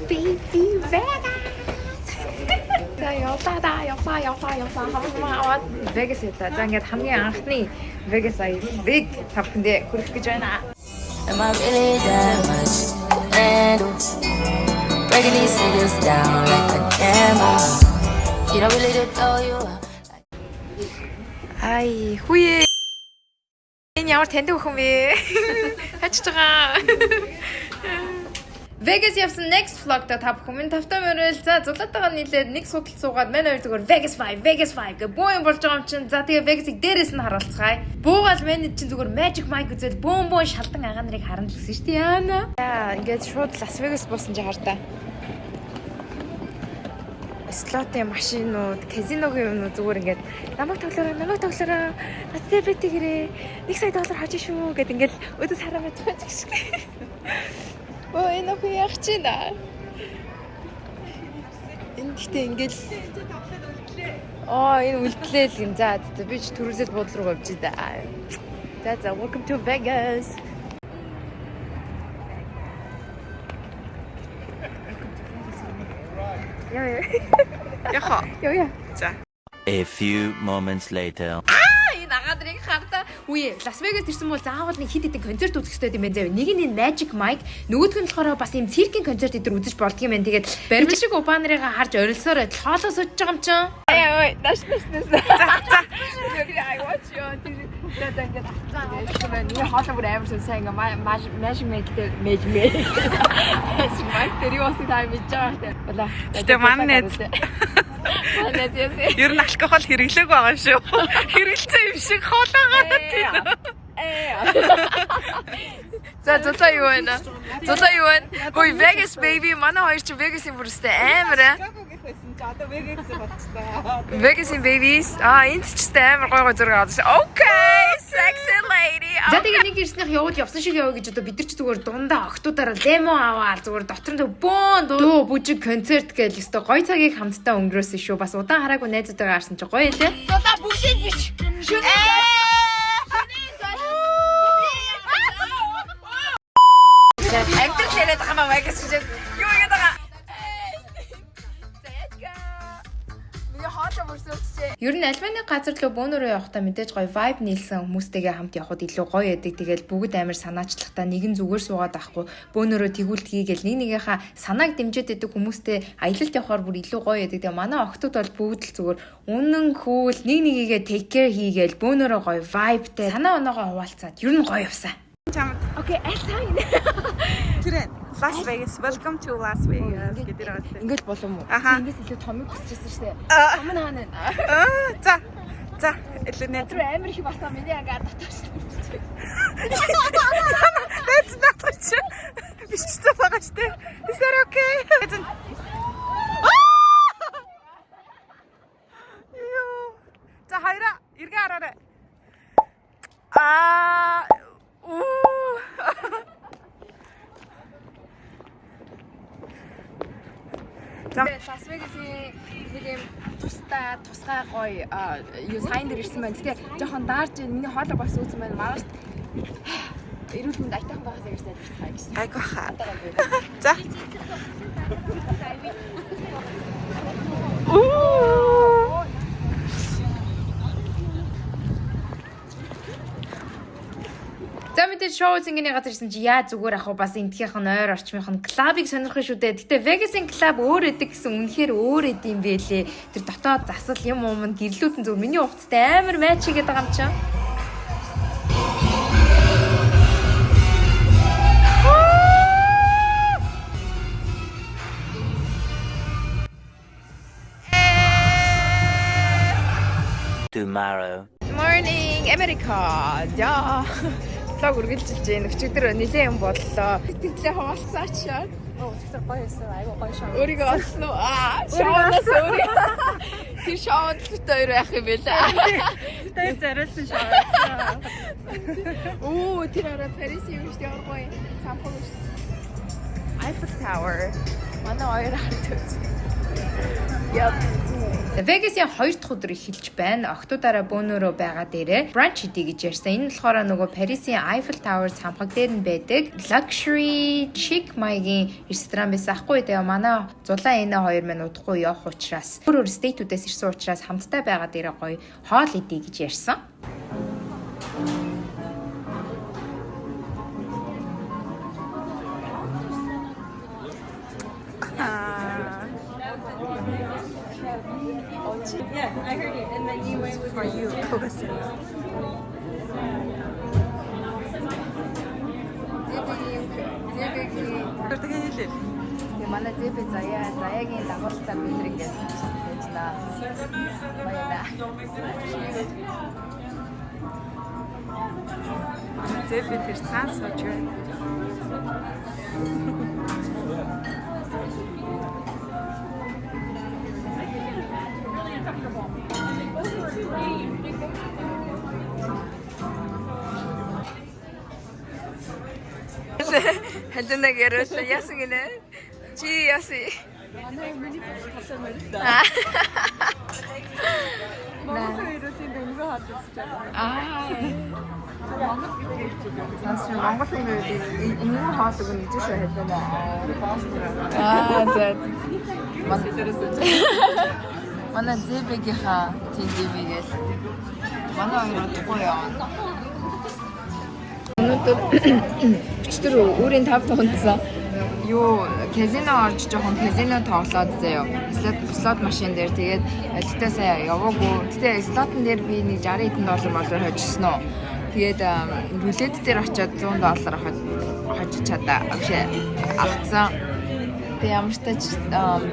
Baby, Vegas. За, явлаа да, явлаа, явлаа, явлаа. Хамаг аваад Vegas явлаа. За, ингээд хамгийн анхны Vegas аяллыг та бүхэндээ хүргэх гэж байна. Am I really that much to handle? Breaking these niggas down like a camel. You don't really to throw you out. Ай, хүүе. Энэ ямар таньдаг өхөн бэ? Хачиж байгаа. Vegas явсан next vlog-та та бүхэн минь тавтай морил. За, Зулаатайгаа нийлээд нэг судал суугаад манай хоёр зүгээр Vegas 5, Vegas 5 гэх бөө юм болж байгаа юм чинь. За, тэгээ Vegas-ыг дээрээс нь харуулцгаая. Буугаал миний чинь зүгээр Magic Mike үзэл бөөн бөөн шалдан агаа нарыг харна л гэсэн шүү дээ. Яана. За, ингээд шууд Las Vegas буусан чи хар та. Слотын машинууд, казиногийн юмнууд зүгээр ингээд намайг тоглоорой, намайг тоглоорой. Над дээр bet хийгээрэй. 1 сая доллар хожиж шүү гэд ингээд өдөөс хараа байж байгаа ч гэж. Өө, энэ охин яах чинь да. Энэ гэхдээ ингээд оо, энэ үлдлээ л гин. За за, би ч төрүүлээд буудлын руу явж да. За за, welcome to Vegas. Яа яа. Яхаа. Яа яа. За. A few moments later. Энэ агаа нарыг хардаа. Үе, Лас Вегас ирсэн бол заавал нэг хэд хэдэн концерт үзэх хэрэгтэй юм байна заяа. Нэг нь энэ Magic Mike, нөгөөх нь болохоор бас ийм циркийн концерт эдэр үзэж болдго юм байна. Тэгээд баримт шиг убаа нарыгаа харж орилсоор хоолоо сууж байгаа юм чинь. Ай ой, даш даш даш. За за. I watch you. За за, ингээд авцаа. Байна. Миний хоолой бүр амар сайн ингээ Magic Mike дээр Magic Mike. Magic Mike дээр юу болсон та мэдж байгаа хэрэг. Болоо. Гэтэ манай найз. Манай найз яасан. Ер нь алкогол хэрэглээг байгаа шүү. Хэрэгэлцэн юм шиг хоолойгоо тийм. За, Зулаа юу байна? Зулаа юу байна? Хөөе, Vegas baby, манай хоёр чинь Vegas-ийн бүрстэй амар аа. Чикагогийн байсан чи одоо Vegas болчихлоо. Vegas-ийн babies. Аа, энд ч гэсэн амар гой гой зураг авсан. Okay, sexy lady. За, тэгээ нэг ирснийх явуул явсан шиг яваа гэж одоо бид нар ч зүгээр дундаа октоудаараа limo аваад зүгээр дотор нь бөөн дуу бүжиг концерт гээл өстө гоё цагийг хамтдаа өнгөрөөсөн шүү. Бас удаан хараагүй найзуудтайгаа харсан чи гоё лээ. Зулаа бүгдийг бич. Шүнээ. Амьдрал яриад байгаа маа Vegas гэж юу яриад байгаа? За, яачка. Миний хоолой бүрсүүлчихээ. Ер нь альваны газар руу бөөнөрөө явахдаа мэдээж гоё vibe нийлсэн хүмүүстэйгээ хамт явхад илүү гоё яадаг. Тэгэл бүгд амар санаачлахтаа нэгэн зүгээр суугаад авахгүй бөөнөрөө тэгүүлт хийгээл нэг нэгийнхаа санааг дэмжиж байдаг хүмүүстэй аялалд явахаар бүр илүү гоё яадаг. Тэгээ манай охтууд бол бүгд л зүгээр үнэн cool, нэг нэгийгээ take care хийгээл бөөнөрөө гоё vibe-тэй санаа оноогоо хуваалцаад ер нь гоё явсан. Чамд. Okay, аль сайн. Тэр Las Vegas. Welcome to Las Vegas гэдэг байгаа. Ингээл болов уу? Аха. Ингээс илүү томыг хүсчихсэн шүү дээ. Аа. Том нь хаана вэ? Аа, за. За, илүү нэ. Тэр амар их басаа миний ангаа дотоош төрчихөө. Найз наадах чи. Бичсэн байгаа шүү дээ. Is that okay? Аа! Йоо. За, хоёроо эргээ хараарай. Аа. Уу. За. Лас Вегасийн нэг юм тустай тусгай гоё юу сайн дээр ирсэн байна. Гэтэ жоохон даарж байна. Миний хоолой бас үүсэн байна. Маргааш эрүүл мэнд аятайхан байгаасаа гэж найдаж гэж. Гайгүй хаа. За. Уу. За, мэдээж шоу зингийн газар ирсэн чи яа зүгээр ах уу, бас энтхийнх нь ойр орчмынх нь клубыг сонирхох шүү дээ. Гэтэ Vegas-ийн клуб өөр эдэг гэсэн, үнэхээр өөр эд юм бэлээ. Тэр дотоод засал юм юм гэрлүүд нь зөв миний хувцастай амар match хийгээд байгаа юм чинь. Tomorrow. Morning, America. За. Vlog үргэлжилж байна. Өчигдөр нэлээд юм боллоо. Сэтгэлээ хуваалцаач. Оо, өчигдөр гоё байсан. Айгуу гоё шоу. Өөрийгөө олсон уу? Аа, шоунаас өөрийгөө. Тэр шоунд л бит хоёр байх юм байлаа. Тэр зориулсан шоу. Оо, тэр араа Парис юм шүү дээ. Ямар гоё. Цамхаг шүү дээ. Eiffel Tower. Манай хоёр харж үзсэн. Yep. Vegas-ийн хоёр дахь өдөр эхэлж байна. Охидуудаараа бөөнөрөө байгаа дээрээ brunch идэ гэж ярьсан. Энэ нь болохоор нөгөө Парисын Eiffel Tower цамхаг дээр нь байдаг luxury chic маягийн ресторан байсан ахгүй. Тэгээ манай Зулаа энэ хоёр маань удахгүй явах учраас өөр өөр state үүдээс ирсэн учраас хамтдаа байгаа дээрээ гоё хоол идэ гэж ярьсан. Yeah, I heard you. And then you went with for you. Listen. Тэгээ хэлээ. Тэгээ манай Зэбэ Заяа Заяагийн дагуултаар бид нар ингээд байж наа. Баялаа. Зэби тэр цаан сууж байна. Халуунаг яриулаа. Яасан гинэ? Чи яасан? Манай миний талаар морилоо. Монгол ирүүлсэн дөнгөө хааж үзэж байгаа. Аа. Монгол гэдэг хэлж байгаа. Сонсч Монгол хүмүүс энэний хоол өгнө гэж шүү халуунаа. Аа за. Манай Зэбэгийнхаа тэнд юмгээл манай хоёр удахгүй явна. Өнөөдөр өчтөр өөрийн 5 тунцсан. Юу, казино орж жоохон казино тоглоод заяо. Слот машин дээр тэгээд алигтай сая яваагүй. Гэтэ слотн дээр би нэг 60 хэдэн доллар молоор хожсон уу. Тэгээд рулет дээр очиод 100 доллар хожиж чадаа. Биш алдсан. Тэг ямар ч тач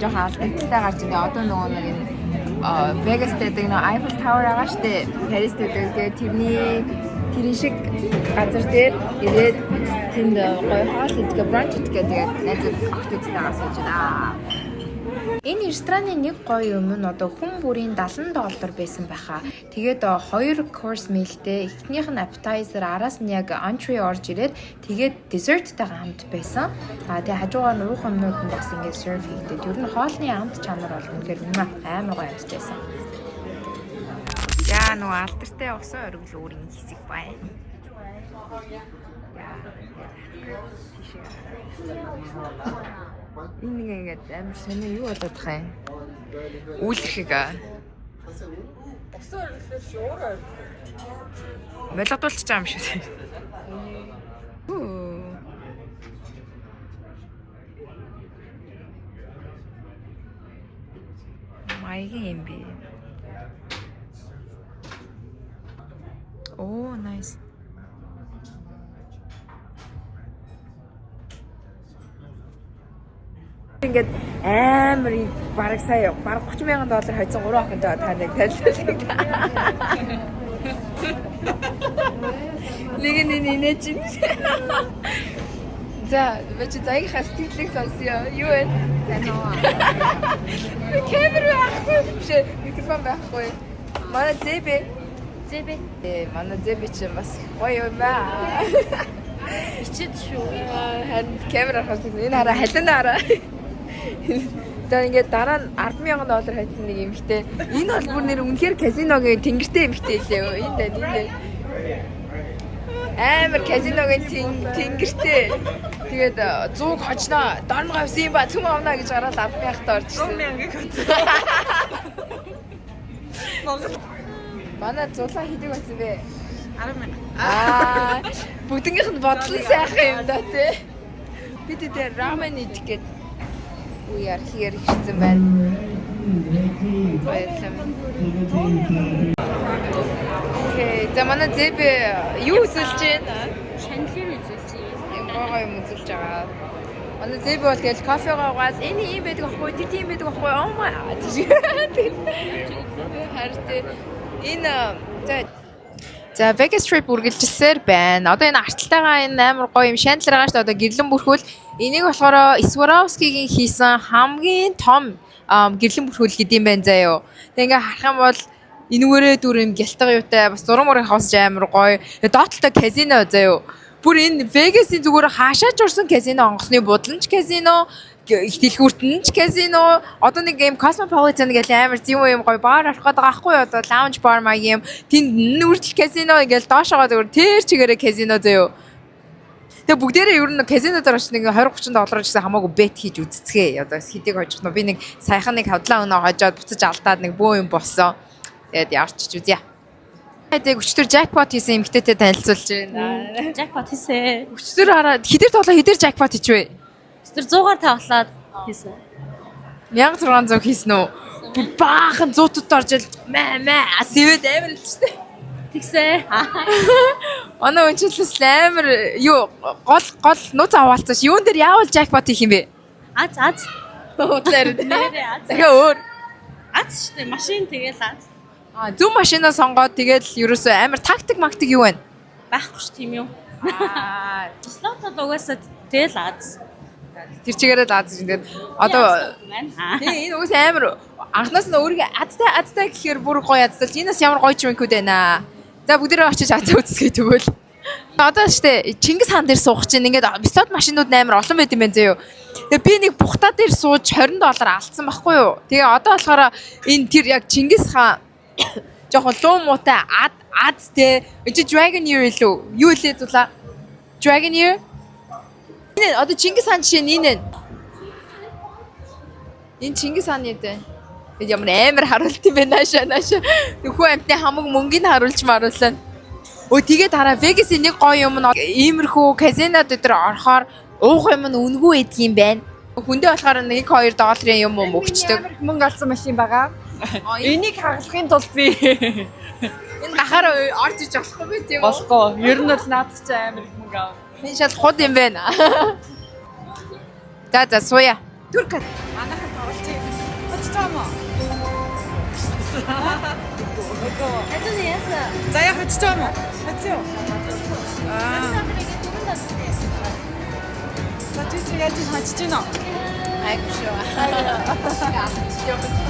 жоохон алдагдaltaй гарч ирээ. Одоо нөгөө нэг энэ Vegas гэдэг нэг Eiffel Tower байгаа штэ. Парис гэдэг. Тэгээд тэрний тэрэн шиг газар дээр ирээд тэнд гоё хоол идэх, brunch идэх тэгээд найзууд охтуудтайгаа сууж байна. Энэ рестораны нэг гоё юм нь одоо хүн бүрийн 70 доллар байсан байхаа. Тэгээд хоёр course meal-тэй эхнийх нь appetizer, араас нь яг entree орж ирээд тэгээд dessert-тэйгээ хамт байсан. Аа тэгээд хажуугаар нь уух юмнууд нь бас ингээд serve хийгдээд ер нь хоолны амт чанар бол үнэхээр амар гоё амттай байсан. Яа нөгөө алдартай усан оргил өөрийн хэсэг байна. Яа. Энэ нэг ингээд амар сонио юу болоод тах юм? Үйлэрхэг аа. Усан оргил шуур оргил. Молодуулчих юм шиг. Үу. Маягийн юм би. Оо, nice. Ингээд амар бараг сая бараг 30 мянган доллар хожсон гурван охинтой та нэг танилцуулъя. Нэг нь инээ чинь. За, би чи заагийнхаа сэтгэлийг сонсъё. Юу вэ? За нөө. Камер байхгүй. Биш, микрофон байхгүй. Манай Зэбэ. Зэбэ. Э, манай Зэбэ чинь бас гоё юм аа. Ичээд шүү. Харин камер харах энэ хараа халуун хараа. За ингээд дараа нь 10,000 доллар хайцсан нэг эмэгтэй. Энэ бол бүр нэр үнэхээр казиногийн тэнгэртэй эмэгтэй лээ. Энэ дэ энэ дэ. Амар казиногийн тэнгэртэй. Тэгээд 100 хожноо, дорн гавсан юм ба цөм авна гэж гараад 10,000-т орчихсон. 100 мянгаыг үзсэн. Монгол Манай зулаа хэдэг болсон бэ? 10 мянга. Аа, бүгднийх нь бодлон сайхан юм да тий. Бид дээр рамен идэх гээд we are here гэсэн байна. Баярлалаа. Okay, за манай Зэбэ юу үзүүлж байна? Chandelier үзүүлж байна. Юм гоо юм үзүүлж байгаа. Манай Зэбэ бол тэгэл кофегоо угаал энэ ийм байдаг аахгүй, тэр тийм байдаг аахгүй. Oh my. Харин тий. Энэ за Vegas Trip үргэлжилсээр байна. Одоо энэ арталтайгаа энэ амар гоё юм chandelier байгаа шүү дээ. Одоо гэрлэн бүрхүүл энийг болохоор Swarovski-гийн хийсэн хамгийн том гэрлэн бүрхүүл гэдэг юм байна заяо. Тэг ингээ харах юм бол энүүгээрээ дүр юм гялтга юутай бас зураг мурын хавсж амар гоё. Доотлолтой казино заяо. Бүр энэ Vegas-ийн зүгээр хаашаач орсон казино, онгоцны бодлонч казино, Их дэлгүүрт нь ч казино. Одоо нэг юм Cosmopolitan гэл амар юм юм гоё бар орох гээд байгаа байхгүй юу? Одоо lounge bar маяг юм. Тэнд нь үртэл казино ингээл доошоогоо зүгээр тэр чигээрээ казино заяо. Тэгээ бүгдээрээ ер нь казино дээр очиж нэг 20 30 доллар гэсэн хамаагүй bet хийж үзцгээе. Одоо хэдийг хожих нь би нэг саяхан нэг хавдлаа өнөө хожоод буцаж алдаад нэг бөө юм болсон. Тэгээд ярчиж үзье. Тэгээд өчтөр jackpot хийсэн эмэгтэйтэй танилцуулж байна. Jackpot хийсэн. Өчтөр хараа хэдэр тоглоо хэдэр jackpot хийчвэ? Тэр 100-аар тавлаад хийсэн. 1600 хийсэн үү? Бүр баахан 100 тут орж ил мэ мэ сэвэд амар л ч тийм. Тэгсэн. Манай өнчлөс амар юу гол гол нууц аваалцаж юун дээр яавал jackpot хийх юм бэ? Аз аз. Уудлаар. Нэрээ аз. Дахиад өөр. Аз штэ машин тэгэл аз. А зөв машина сонгоод тэгээд л ерөөсөө амар тактик мактик юу вэ? Байхгүй ш тийм юм. Аа Слот бол угаасаа тэгэл аз. тэр чигээрээ л аз тэгээд одоо байна. тий энэ үгээс амар анхнаас нь өөрийгөө азтай азтай гэхээр бүр гоё азтай л энэ бас ямар гоё чимэнкүүд байна. За бүгдээрээ очиж азаа үзсгээ тэгвэл. Одоо штэ Чингис хаан дээр суух чинь ингээд слот машинууд амар олон байт юм байна зөө. Тэгээ би нэг бухтаа дээр сууж 20 доллар алдсан байхгүй юу. Тэгээ одоо болохоор энэ тэр яг Чингис хаан жоохон луу муутай ад ад те энэ чи Dragon Year илүү юу лээ зулаа Dragon Year энэ одоо Чингис хаан жишээ нь энэ энэ Чингис хааны дээ. Тэгээд ямар амар харуулт юм бэ нааша нааша. Нөхөө амтны хамаг мөнгийг харуулж маруулсан. Өө тэгээд хараа Vegas-ийн нэг гоё юм нь иймэрхүү казинод өдр орохоор уух юм нь үнэгүй байдаг юм байна. Хүндээ болохоор 1 2 долларын юм юм өгчдөг. Амар их мөнгө олсон машин байгаа. Энийг хагалахын тулд би Энэ гахаар орж иж болохгүй байх юм уу? болохгүй. Ер нь бол наадах чи амар их мөнгө авах. Энэ шал худ юм байна. За за сууя. Турк. Манайхан тоглож байна. Хоцтой юм уу? За яа хоцтой юм уу? Хоцсон юу? Аа. За чи чи яаж хоцож байна уу? Айгүй шүү.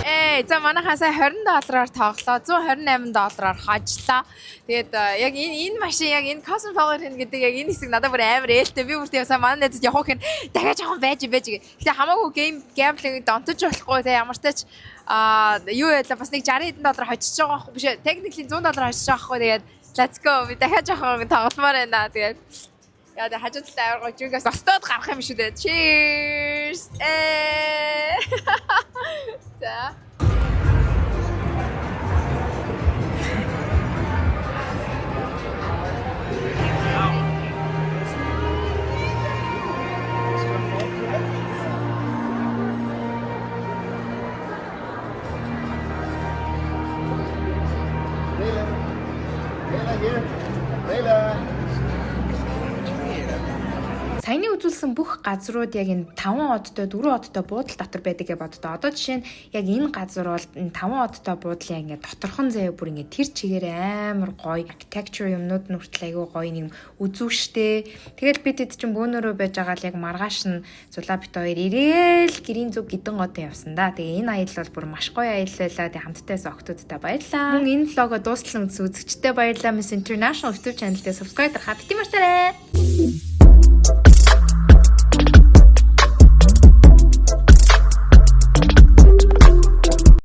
Ээ, за манайхаа сая 20 доллараар тоглоо. 128 доллараар хожлоо. Тэгээд яг энэ энэ машин яг энэ Cosmopolitan гэдэг яг энэ хэсэг надад бүр амар ээлтэй. Би бүр тийм сая манай найзад явах гэн дахиад жоохон байж байж гэ. Гэтэ хамаагүй game gambling донтож болохгүй те ямар ч тач аа юу байлаа бас нэг 60 хэдэн доллар хожиж байгаа байхгүй биш ээ. Technically 100 доллар хожиж байгаа байхгүй. Тэгээд let's go. Би дахиад жоохон тогломоор байна. Тэгээд яа тэ хажуу талд амар гоё жингээс остоод гарах юм шүү дээ. Cheers. Ээ. За. Layla here. Layla. Саяны үзүүлсэн бүх газрууд яг энэ 5 одтой 4 одтой буудал дотор байдаг гэж боддоо. Одоо жишээ нь яг энэ газар бол энэ 5 одтой буудлын ингээд доторхон заяа бүр ингээд тэр чигээр амар гоё architecture юмнууд нь хүртэл айгүй гоё нэг үзүүштэй. Тэгэл бид хэд чинь бөөнөрөө байж байгаа л яг маргааш нь Зулаа бит хоёр ирээл гэрийн зүг гидэн годон явсан да. Тэгээ энэ аялал бол бүр маш гоё аялал байлаа. Тэгээ хамттайс октоудтай баярлаа. Мөн энэ влого дуустал үзсэн үзэгчтэй баярлаа. Miss International YouTube channel дээр subscribe дарахаа бити мартаарай.